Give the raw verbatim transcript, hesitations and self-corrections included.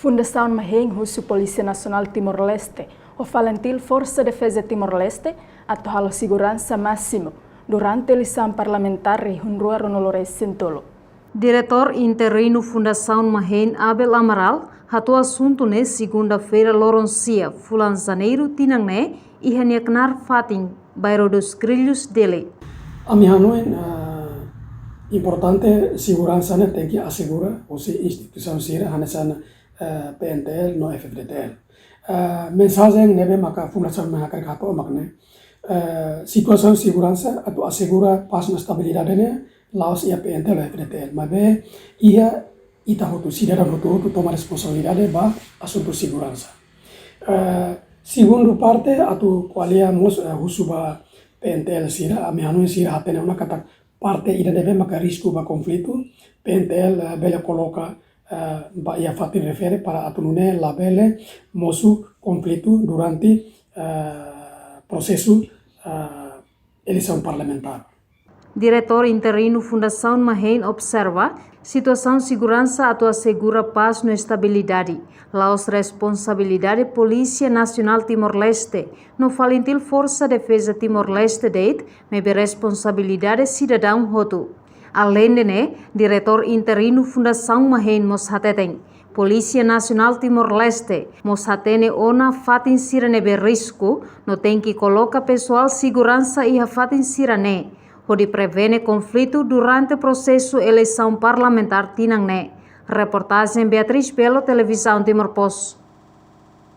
Fundasaun Mahein husu Polísia Nasionál Timor-Leste ho FALINTIL, Forsa Defeza Timor-Leste, atu halo seguransa másimu durante eleisaun parlamentár rihun rua ruanulu resin tolu. Diretór interinu Fundasaun Mahein, Abel Amaral, hato'o asuntu ne'e segunda-feira, loron sia, fulan Janeiru tinan ne'e, iha nia knaar fatin, Bairro dos Grillos, Dili. Ami hanoin, ah, importante seguransa ne'e tenke asegura husi instituisaun sira hanesan, eh, P N T L no F F D T L. Eh, mensajen ne'ebé maka Fundasaun Mahein hakarak hato'o mak ne'e, eh, situasaun seguransa atu asegura pás no estabilidade ne'e la'ós iha P N T L no F F D T L, maibé iha ita hotu, sidadaun hotu-hotu toma responsabilidade ba asuntu seguransa. Eh, segundu parte, atu ko'alia mós, eh, husu ba P N T L sira, ami hanoin sira hatene ona katak parte ida ne'ebé maka risku ba konflitu, P N T L, eh, bele koloka, eh, ba iha fatin refere para atu nune'e labele mosu konflitu durante, eh, prosesu, eh, eleisaun parlamentár. Diretór interinu Fundasaun Mahein observa, situasaun seguransa atu asegura pás no estabilidade la'ós responsabilidade Polísia Nasionál Timor-Leste, no FALINTIL, Forsa Defeza Timor-Leste de'it, maibé responsabilidade sidadaun hotu. Aleinde ne'e, diretór interinu Fundasaun Mahein mós hateten, Polísia Nasionál Timor-Leste mós hatene ona fatin sira ne'ebé risku, no tenke koloka pesoál seguransa iha fatin sira-ne'e, hodi prevene konflitu durante prosesu eleisaun parlamentár tinan ne'e. Reportajen Beatriz Belo, Televizaun Timor Post.